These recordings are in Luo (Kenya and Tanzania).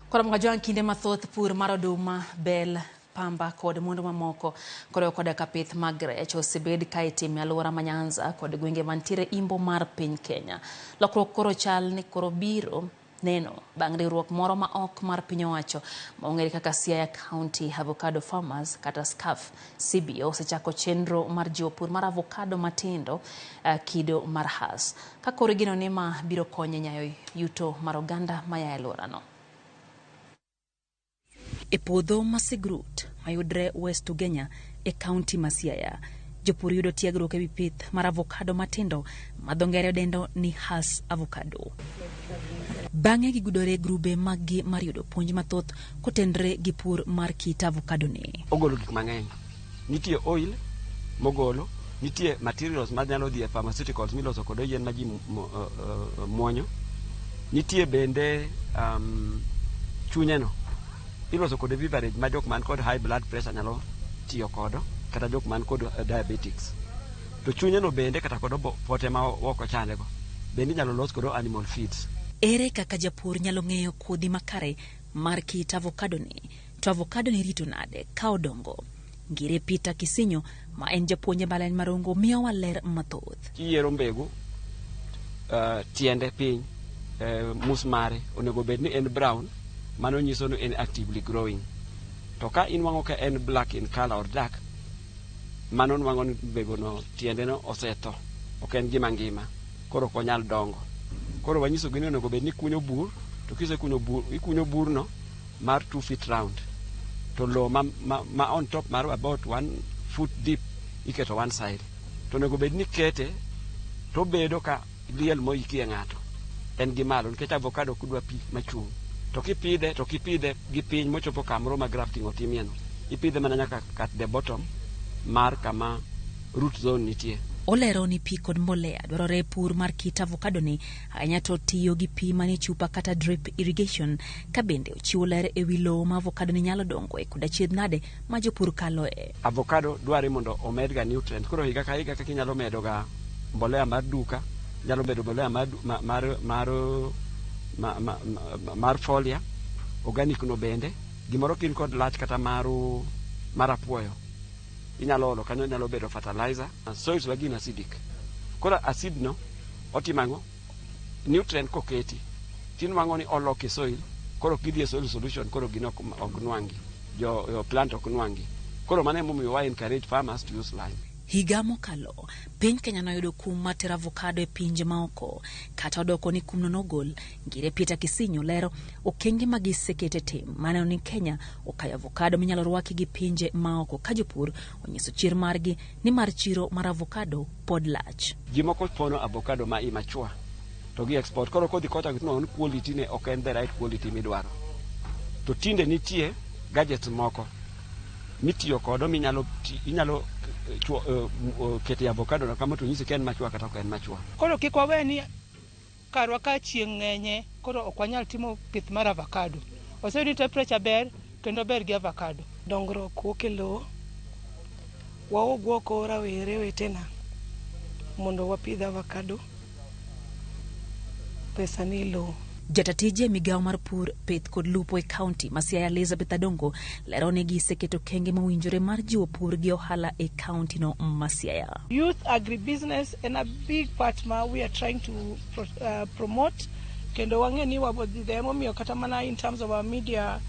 Koro Mgajwang' kinde mathoth pur mar oduma, bel, pamba kod mwandu mamoko koriwo koda ka pith mag rech osebed ka itimo e alwora ma Nyanza kod gwenge mantiere imbo mar piny Kenya. Lokruok koro chal ni koro biro neno bang' riwruok moro ma ok mar piny owacho ma ong'ere kaka Siaya County Avocado Farmers kata SCAF CBO osechako chenro mar jiwo pur mar avocado matindo kido mar Hass ka koro igeno ni ma biro konyo e nyayo yuto mar oganda maya e alworano. E puodho ma Sigrut mayudre West Ugenya e kaunti ma Siaya, jopur yudo tiegruok e wi pith mar avocado matindo ma dho ngere dendo ni Hass avocado. Bang'e gigudore e grube maggi mar yudo puonj mathoth kotenre gi pur mar kit avocado ni. Ogolo gik mang'eny. Nitie oil mogolo, nitie materials manyalo dhi e pharmaceuticals miloso kod yien ma ji muonyo. Nitie bende chunyeno iloso kode beverage ma jok man kod high blood pressure nyalo tiyo kodo kata jok man kod diabetics. To chunyeno bende kata kod pote ma oko chandego bende inyalo los kodo animal feeds. Ere kaka japur nyalo ng'eyo kodhi makare mar kit avocado ni? To avocado ni rito nade ka odongo? Ngire Peter Kisinyo ma en japuonj e mbalariany ma Rongo miyowa ler mathoth. Kiyiero mbegu, tiende piny, mus mare onego bed ni en brown, mano nyiso ni en actively growing. To ka inwang'o ka en black in color or dark, mano nwang'o ni mbegu no tiende no osetho, ok en gima ngima, koro ok onyal dongo. Koro wanyisogi ni onego bed ni ikunyo bur, to kisekunyo bur, ikunyo burno mar 2 feet round. To lowo ma on top mar about 1 foot deep iketo one side. To onego bed ni ikete to obedo ka liel moikie ng'ato en gi malo nikech avocado ok dwa pi machung'. To kipidhe to kipidhe gi piny mochopo kamoro ma grafting otimie no, ipidhe mana nyaka at the bottom mar kama root zone nitie. Olero ni pi kod mbolea dwarore e pur mar kit avocado ni, ahinya to tiyo gi pi manie chupa kata drip irrigation, ka bende ochiwo ler e wi lowo ma avocado ni nyalo dongoe kod achiedh nade ma jopur kaloe. Avocado dware mondo omed ga nutrient. Koro higa ka higa kaka inyalo medo ga mbolea mar duka, inyalo medo mbolea mar foliar, organic no bende, gimoro kin kod lach kata mar apuoyo, inyalo olo kanyo, nyalo bedo fertilizer. Soils wa gin acidic. Koro acid no otimo ang'o? Nutrient koketi, tinwang'o ni olok e soil, koro gidhi e soil solution, koro gin ok nwang'i. Jo plant ok nwang'i. Koro mano emomiyo wa encourage farmers to use lime. Higa mokalo, piny Kenya noyudo kum mar tero avocado e pinje maoko. Kata odoko ni kumno nogol, Ngire Peter Kisinyo lero okenge ma gisekete tim maneno ni Kenya okayo avocado minyalo rwaki gi pinje maoko ka jopur onyiso chir margi ni mar chiro mar avocado pod lach. Ji moko pono avocado ma immature to gi export. Koro kodhi kocha tinwang'o ni quality ne ok en the right quality midwaro. To tinde nitie gadgets moko mitiyo kodo minyalo inyalo keto e avocado no kama to nyisi ka en mature kata ok en mature. Koro kik wawe ni karwa ka chieng' ng'enye koro ok wanyal timo pith mar avocado. Oseyud ni temperature ber kendo ber gi avocado. Dongruok wuok e lowo. Wawuog oko rawere wetena mondo wapidh avocado. Pesa ni e lowo. Jata tije e migawo mar pur, pith kod lupo e kaunti ma Siaya Elizabeth Adongo lero ni giseketo okenge mowinjore mar jiwo pur gi ohala e kaunti no ma Siaya. Youth agribusiness en a big part ma we are trying to promote kendo wang'e ni wabodhi there emomiyo kata mana in terms of our media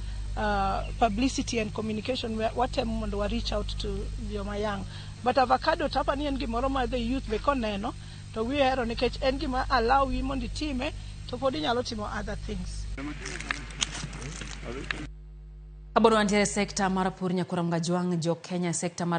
publicity and communication watemo mondo wa reach out to joma young. But avocado to apani en gimoro ma the youth be koneno to gihero nikech en gima allow yi mondo itime to pod inyalo timo other things. Kaboro wantiere e sekta mar pur nyakwar Mgajwang' jo Kenya e sekta mar